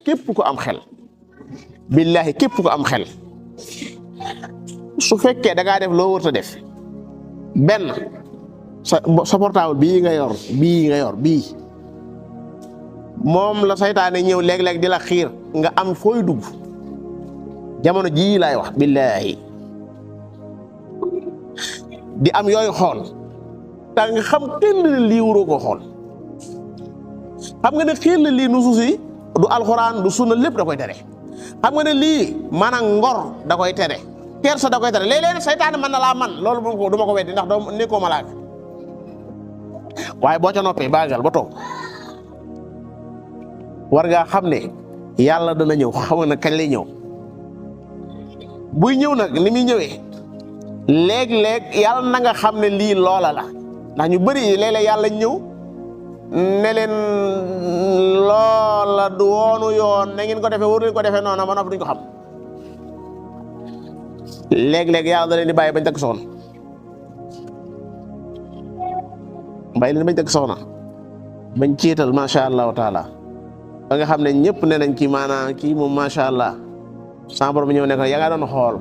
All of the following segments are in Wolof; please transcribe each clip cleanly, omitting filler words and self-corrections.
képp ko am xel billahi képp ko am xel su fekkee da ngaa def loo wërta def benn sa portable bii nga yor bii moom la saytaane ñëw léeg-léeg di la xiir nga am fooy dugg jamono jii laay wax billahi di am yooyu xool ta nga xam kenn lii wuroo ko xool xam nga ne xel lii nusuus yi du alxuraan du sunna lépp da koy tere xam nga ne lii maanaam ngor da koy tere kersa da koy tere léeg-léeg saytaane mën na laa man loolu moom du ma ko weddi ndax doo nekkoo malaaka waaye boo ca noppee baagal ba toog war ngaa xam ne yàlla dana ñëw xam nga kañ lay ñëw buy ñëw nag ni muy ñëwee léeg-léeg yàlla na nga xam ne lii loola la ndax ñu bëri léeg-léeg yàlla ñëw ne leen loola du woonu yoon na ngeen ko defee waru leen ko defee noonu ba noppi duñ ko xam léeg-léeg yàlla da leen di bàyyi bañ takk soxna bàyyi leen bañ takk soxna bañ ciital macha allahu taala ba nga xam ne ñëpp ne nañ ci maanaam kii moom macha allah sama borom ñëw ne ko yaa nga doon xool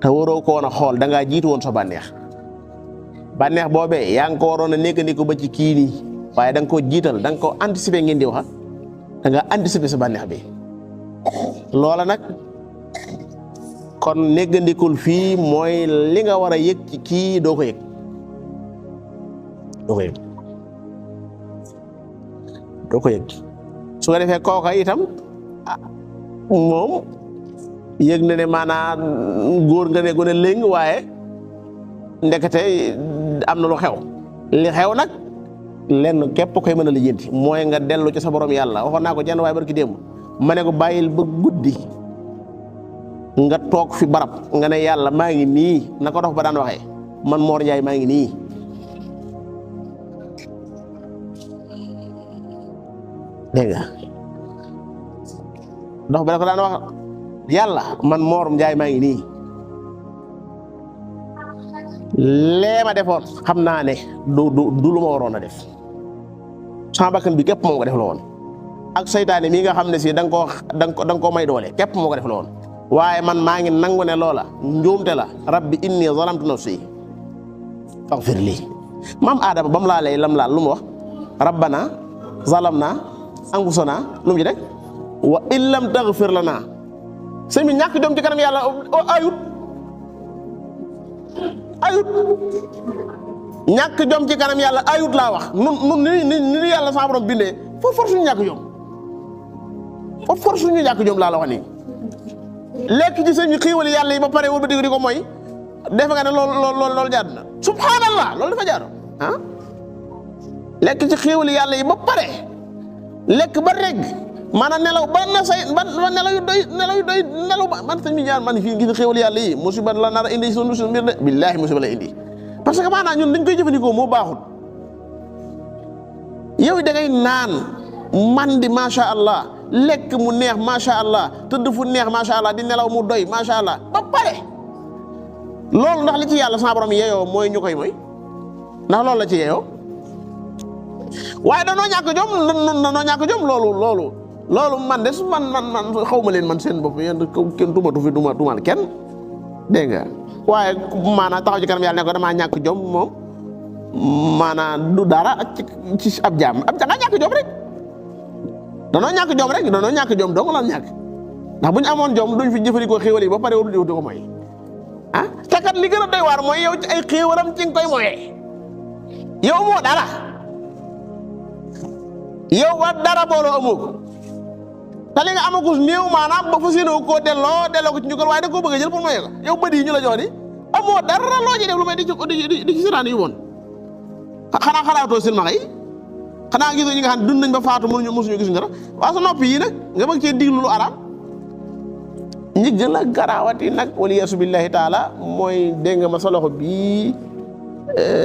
te waroo ko woon a xool da ngaa jiitu woon sa bànneex boobee yaa ngi ko waroon a nekkandiku ba ci kii nii waaye da nga koo jiital da nga ko anticiper ngeen di wax da nga anticiper sa bànneex bi loola nag kon nekkandikul fii mooy li nga war a yëg ci kii doo ko yëg su ko defee kooka itam moom yëg na ne maanaam góor nga ne gone léegi waaye ndekete am na lu xew li xew nag lenn képp koy mën a lijjanti mooy nga dellu ci sa borom yàlla waxoon naa ko jenn waaye barki démb ma ne ko bàyyil ba guddi nga toog fi barab nga ne yàlla maa ngi nii na ko dox ba daan waxee man Mor Ndiaye maa ngi nii dégg nga dox ba da ko daan wax yàlla man Mor Ndiaye maa ngi nii lee ma defoon xam naa ne du lu ma waroon a def sama bakkan bi képp moom nga def la woon ak saytaane mii nga xam ne si da nga koo may doole képp moo ko def la woon waaye man maa ngi nangu ne loola njuumte la rabbi inni zalamtu nafsi faghfir lii maam Adama ba mu laalee lam laal lu mu wax rabbana zalamna anfusana lu mu ci rek wa in lam taghfir lana sëñ bi ñàkk jom ci kanam yàlla ayut ñàkk jom ci kanam yàlla ayut laa wax nun ni yàlla sa borom bindee foofu force ñu ñàkk jom foofu force ñu ñàkk jom laa la wax nii lekk ci sëñ bi xiiwali yàlla yi ba pare wul ba digg di ko mooy defe nga ne loolu jaadu na subhanallah loolu dafa jaadu ah lekk ci xiiwali yàlla yi ba pare lekk ba reg maanaam nelaw ba na say ba nelaw yu doy nelaw ba man sëñ bi ñaan man fii gis xiiwali yàlla yi musiba la nar a indi sunu mbir de billaahi musiba la indi parce que maanaam ñun dañ koy jëfandikoo moo baaxul yow da ngay naan man di macha allah lekk mu neex macha allah tëdd fu neex macha allah di nelaw mu doy macha allah ba pare loolu ndax li ci yàlla sama borom yeyoo mooy ñu koy mooy ndax loolu la ci yeyoo waaye danoo ñàkk jom loolu man de su man xaw ma leen man seen bopp yéen kenn tumatu fi tumal kenn dégg nga waaye maanaam taxaw ci kanam yàlla ne ko damaa ñàkk jom moom maanaam du dara ci ab jaam nga ñàkk jom rek danoo ñàkk jom dong lan ñàkk ndax bu ñu amoon jom duñ fi jëfandikoo xéewal yi ba pare warul di ko mooy ah te kat li gën a doy waar mooy yow ci ay xéewalam ci nga koy moyee yow moo dara yow wa dara booloo amoo ko te li nga amagus néew maanaam ba fa séenoo koo delloo ko ci njukkal waaye da koo bëgg a jël pour moyee ko yow bët yi ñu la jox di amoo dara loo ci def lu may di ci siraan yu woon xanaa xalaatoo silmaxa yi xanaa gisoo ñi nga xam ne dund nañ ba faatu mosuñu gisuñ dara waaw sa noppi yi nag nga bëgg cee diglu lu araam ñi gën a garaawati nag waliyaasu billahi taala mooy dégg nga ma sa loxo bii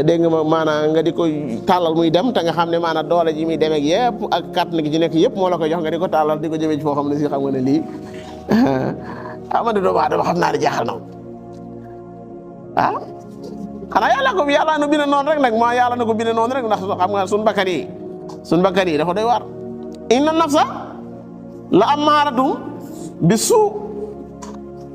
dégg nga ma maanaam nga di ko tàllal muy dem te nga xam ne maanaam doole ji muy demeeg yëpp ak kàttan gi ci nekk yëpp moo la koy jox nga di ko tàllal di ko jëmee ci foo xam ne si xam nga ne lii amadi doomu aadama xam naa ne jaaxal na ah xanaa yàlla nu bind noonu rek nag maa yàlla na ko bind noonu rek ndax xam nga suñ bakkan yi dafa doy waar inna nafsa la amaaratum bi suu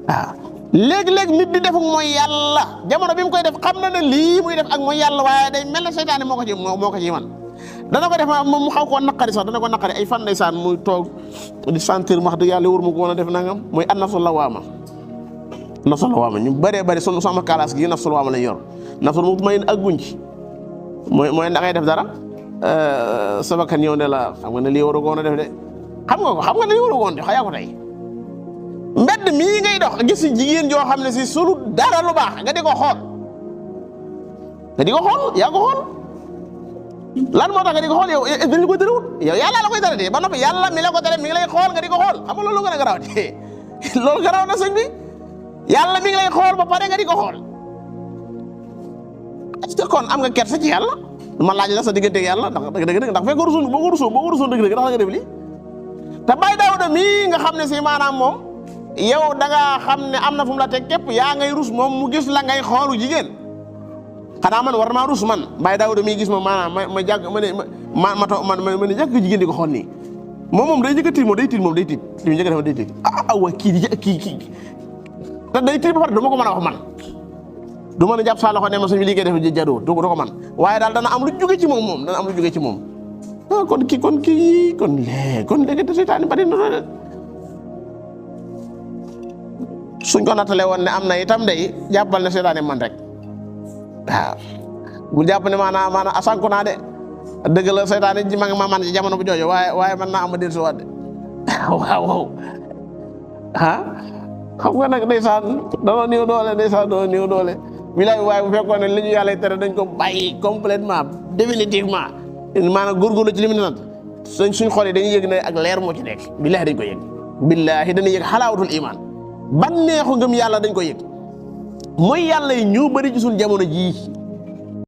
waaw léegi-léegi nit di def ak mooy yàlla jamono bi mu koy def xam na ne lii muy def ak mooy yàlla waaye day mel ne seytaane moo ko ci man dana ko def mu xaw koo naqari sax dana ko naqari ay fan ndeysaan muy toog di sentir wax dëgg yàlla wur mu ko woon a def nangam mooy an nafsul lawaama ñu bëree bëri sunu sama kalaas gi nafsul lawaama lañ yor nafsul mutmainna ak guñ ci mooy da ngay def dara sa bakkan ñëw ne la xam nga ne lii waru ko woon a def de xam nga ne lii waru ko woon def xayaa ko tey mbedd mii ngay dox gis si jigéen joo xam ne si sulu dara lu baax nga di ko xool yaa ko xool lan moo tax nga di ko xool yow dañu ko tërëwut yow yàlla la koy tere de ba noppi yàlla mi la ko tere mi ngi lay xool nga di ko xool xam nga loolu gën a garaaw de loolu garaaw na sëñ bi yàlla mi ngi lay xool ba pare nga di ko xool est-ce que kon am nga kersa ci yàlla ma laaj la sa diggante ak yàlla ndax dëgg ndax fekk boo ko rusoon dëgg ndax nga def lii te Baye Daouda mii nga xam ne si maanaam moom yow da nga xam ne am na fu mu la teg képp yaa ngay rus moom mu gis la ngay xoolu jigéen xanaa man war maa rus man Baye Daouda mii gis ma maanaam ma jàgg ma ne jàgg jigéen di ko xool nii moom day njëkk a tiit moom day tiit li mu njëkk a def day tiit waa kii te day tiit ba pare dama ko mën a wax man du mën a jàpp saa loxo ne ma suñu liggéey def jadoo du ko man waaye daal dana am lu jóge ci moom kon léegi te seytaane bari na de suñ ko nattale woon ne am na itam day jàppal ne seytaane man rek waaw bu jàpp ne maanaam asanku naa de dëgg la seytaane ji ma nga ma man ci jamono bu jooju waaye man naa am a del suwaat de waaw xam nga nag ndeysaan danoo néew doole wilaay waaye bu fekkoon ne li ñu yàlla tere dañ ko bàyyi complètement définitivement maanaam góorgóorlu ci li mu ne nag suñ xol yi dañuy yëg ne ak leer moo ci nekk billaahi dañ ko yëg billaahi dañuy yëg xalaawatul iman ban neexu ngëm yàlla dañ ko yëg mooy yàlla yi ñu bëri ci suñ jamono jii